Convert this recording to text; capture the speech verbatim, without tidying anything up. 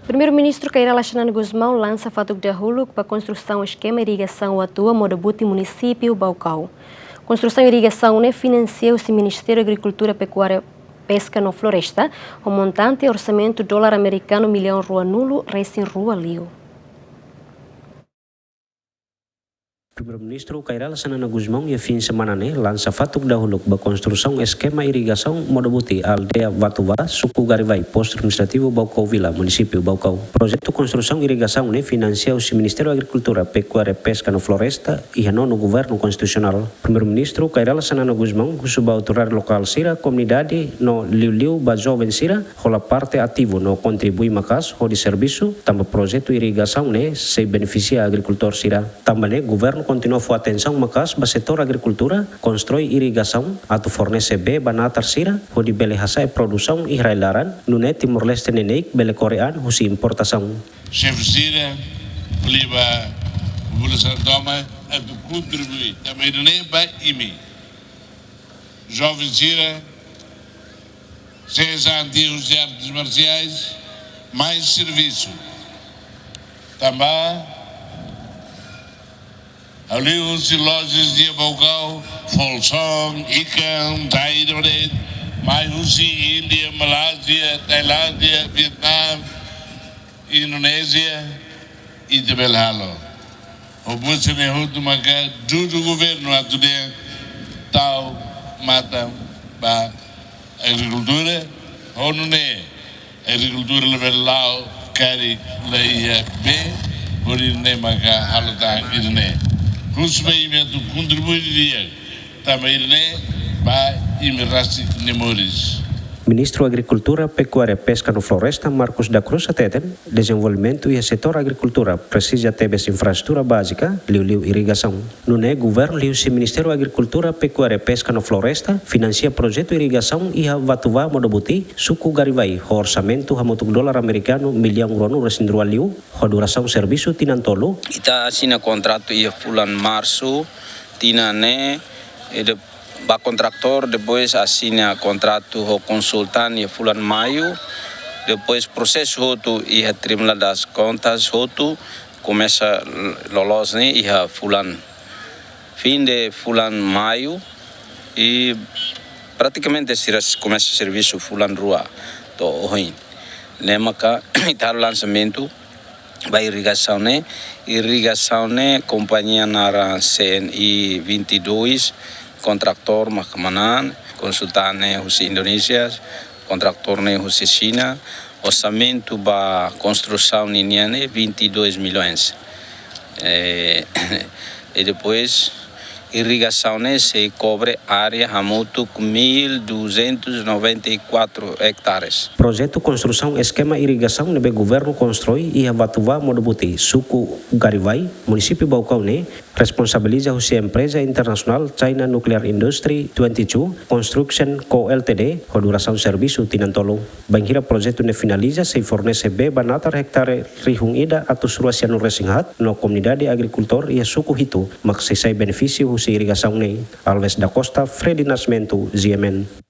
Primeiru-Ministru Kay Rala Xanana Gusmão lansa fatuk dahuluk ba konstrusaun eskema irrigasaun Vatuva Modobuti, Munisípiu Baucau. Konstrusaun irrigasaun ne'e finansia husi Ministériu Agrikultura, Pekuária, Peska no Floresta, ho montante orsamentu dolar amerikanu millaun rua-nulu resin rua liu. Primeiru-Ministru Kay Rala Xanana Gusmão iha fim semana ne'e lansa fatuk dahuluk ba konstrusaun eskema irrigasaun Modobuti, aldeia Vatuva, suku Garivai, postu administrativu Baucau Vila, Munisípiu Baucau. Projetu konstrusaun irrigasaun ne'e finansia husi Ministériu Agrikultura, Pekuária, Peska no Floresta, iha nonu Governu Konstitusionál. Primeiru-Ministru Kay Rala Xanana Gusmão husu ba autoridade lokál sira, komunidade no liuliu ba joven sira hola parte ativu no kontribui maka'as hodi servisu, tanba projetu irrigasaun ne'e sei benefisia agrikultór sira. Tanba ne'e governu kontinua fó atensaun maka'as ba setór agrikultura, konstrui irrigasaun atu fornese bee ba natar sira hodi bele hasa'e produsaun iha rai-laran, nune'e Timor-Leste neineik bele kore an husi importasaun. Xefe sira, liuliu ba populasaun tomak atu kontribui, tanba ida-ne'e ba imi. Joven sira, sezante husi artes marsiais, mai servisu. Tanba ha'u liu husi lojas iha Baucau, Folsom, Ikan, Taida, mai husi Índia, Malázia, Tailándia, Vietnam, Indonézia, ita bele halo. Ho buat sira-ne'e hotu maka dudu governu atu dehan tau matan ba agrikultura, ho nune'e agrikultura labele la'o karik la iha bee, hodi nune'e maka halo tan ida-ne'e. Husu ba imi atu kontribui didi'ak, tanba ida-ne'e ba imi rasik nia moris. Ministru Agrikultura, Pekuária, Peska no Floresta, Marcos da Cruz, hateten, dezenvolvimentu iha setór agrikultura presiza tebes infraestrutura bázika, liuliu irrigasaun. Nune'e governu liuhusi Ministériu Agrikultura, Pekuária, Peska no Floresta finansia projetu irrigasaun iha Vatuva Modobuti, suku Garivai, ho orsamentu hamutuk dolar amerikanu millaun rua-nulu resin rua liu, ho durasaun servisu tinan tolu. Ita asina kontratu iha fulan Marsu tinan ne'e, e de, ba kontraktór, depois asina kontratu ho konsultante iha fulan Maiu, depois prosesu hotu iha Tribunal das Contas hotu komesa loloos ne'e iha fulan, fin de fulan Maiu, i pratikamente sira komesa servisu fulan rua to'o ohin. Ne'e maka ita halo lansamentu ba irrigasaun ne'e, irrigasaun ne'e kompañia naran C N I vinte e dois, kontraktór mak manán, konsultante husi Indonézia, kontraktór ne'e husi Xina, orsamentu ba konstrusaun ninian ne'e vinte e dois milhões. Eh, e depois, irrigasaun ne'e sei kobre área hamutuk mil duzentos noventa e quatro hectares. Projetu konstrusaun eskema irrigasaun ne'ebé governu konstrui iha Vatuva Modobuti, suku Garivai, Munisípiu Baucau ne'e, responsabiliza husi empreza internasionál China Nuclear Industry twenty-two Construction Co Ltd, ho durasaun servisu tinan tolu. Bainhira projetu ne'e finaliza, sei fornese bee ba natar hektare rihun ida atus rua sianulu resin haat, no komunidade agrikultór iha suku hitu mak sei sai benefísiu husi irrigasaun ne'e. Alves da Costa, Freddy Nascimento, G M N.